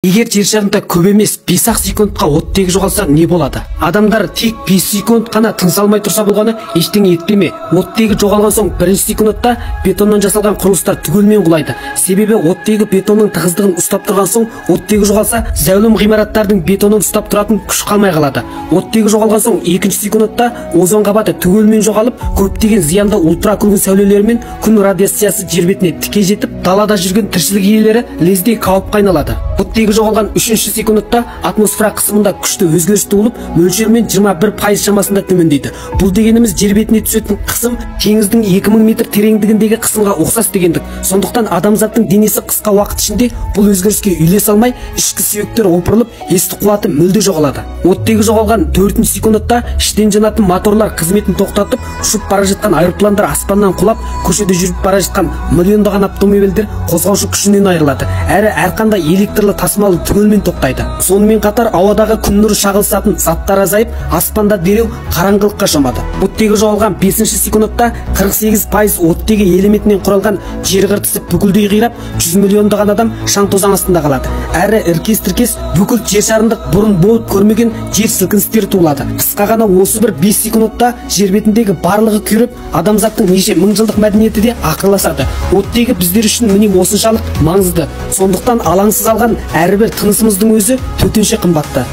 Егер жер шарында көп емес 5-ақ секундқа оттегі жоғалса не болады? Адамдар тек 5 секунд қана тыныс алмай тұрса болғаны, ештеңе етпей ме? Оттегі жоғалған соң бірінші секундта бетоннан жасалған құрылыстар түгелімен құлайды. Себебі оттегі бетонның тығыздығын ұстап тұрған соң, оттегі жоғалса, зәулім ғимараттардың бетонын ұстап тұратын күш қалмай қалады. Оттегі жоғалған соң екінші секундта озон қабаты түгелімен жоғалып, көптеген зиянды ультракүлгін сәулелері мен күн радиациясы жер бетіне тіке жетіп, далада жүрген тіршілік иелері лезде қауіпке айналады. Оттегі жоғалған үшінші секундта атмосфера қысымында күшті өзгеріс туылып, мөлшермен 21% шамасында төмендейді. Бұл дегеніміз жер бетіне түсетін қысым теңіздің 2000 метр тереңдігіндегі қысымға ұқсас дегендік. Сондықтан адамзаттың денесі қысқа уақыт ішінде бұл өзгеріске үйлесе алмай, ішкі сүйектер опырылып, есту қуаты мүлде жоғалады. Оттегі жоғалған төртінші секундта іштен жанатын моторлар қызметін тоқтатып, ұшып бара жатқан аэропландар аспаннан құлап, көшеде жүріп бара жатқан миллиондаған автомобильдер қозғаушы күшінен айырылады. Әрі әрқандай электрлі тасымалы түгелімен тоқтайды. Сонымен қатар ауадағы күн нұры шағылысатын заттар азайып, аспанда дереу қараңғылыққа шомады. Оттегі жоғалған 5 секундта 48% оттегі элементінен құралған жер қыртысы бүкілдей қирап, 100 миллиондаған адам шаң тозаң астында қалады. Әрі іркес-тіркес бүкіл жер шарындық бұрын болып көрмеген жер сілкіністері туылады. Қысқа ғана осы бір 5 секундта жер бетіндегі барлығы күйреп, адамзаттың неше мың жылдық мәдениеті де ақырласады. Оттегі біздер үшін міне осыншалық маңызды. Сондықтан алаңсыз алған әрбір тынысымыздың өзі төтенше қымбатты.